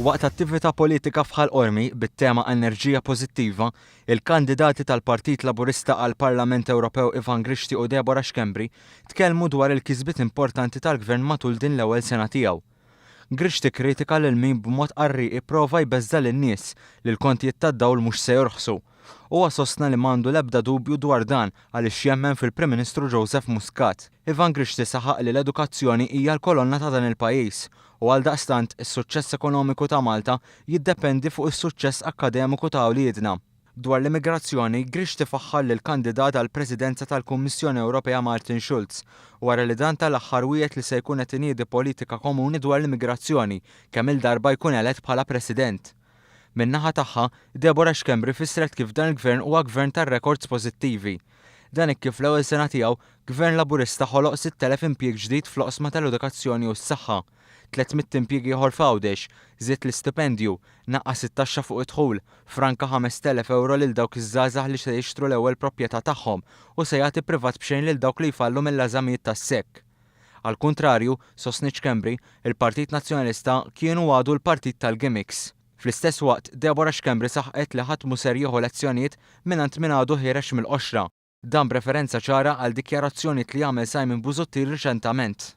Waqt attività politika f'Ħal Qormi bit-tema Enerġija Pożittiva, il-kandidati tal-Partit Laburista għall-Parlament Ewropew Ivan Grixti u Deborah Schembri tkellmu dwar il-kisbiet importanti tal-Gvern matul din l-ewwel sena tiegħu. Grixti kkritika lil min b'mod qarrieqi pprova jbeżża' lin-nies li l-kontijiet tad-dawl mhux se jorħsu. Huwa sostna li m'għandu l-ebda dubju dwar dan għaliex jemmen fil-Prim Ministru Joseph Muscat. Ivan Grixti saħaq li l-edukazzjoni hija l-kolonna ta' dan il-pajjiż u għaldaqstant is-suċċess ekonomiku ta' Malta jiddependi fuq is-suċċess akkademiku ta' uliedna. Dwar l-immigrazzjoni, Grixti faħħar lill-kandidat għall-Presidenza tal-Kummissjoni Ewropea Martin Schulz wara li dan tal-aħħar wiegħed li se jkun qed iniedi politika komuni dwar l-immigrazzjoni kemm-il darba jkun elett bħala President. Min-naħa tagħha, Deborah Schembri fissret kif dan il-Gvern huwa Gvern tar-rekords pożittivi. Dan hekk kif fl-ewwel sena tiegħu, Gvern Laburista ħoloq 6,000 impjieg ġdid fl-oqsma tal-edukazzjoni u s-saħħa, 300 impjieg ieħor f'Għawdex, żied l-istipendju, naqqas it-taxxa fuq id-dħul, franka 5,000 ewro lil dawk iż-żgħażagħ li se jixtru l-ewwel proprjetà tagħhom u se jagħti privat b'xejn lil dawk li jfallu mill-eżamijiet tas-SEC. Għall-kuntrarju, sostniet Schembri, il-Partit Nazzjonalista kien u għadu l-partit tal-gimmicks. Fl-istess waqt, Deborah Schembri saħqet li ħadd mhu ser jieħu lezzjonijiet mingħand min għadu ħiereġ mill-qoxra. Dan b'referenza ċara għal dikjarazzjonijiet li għamel Simon Busuttil riċentament.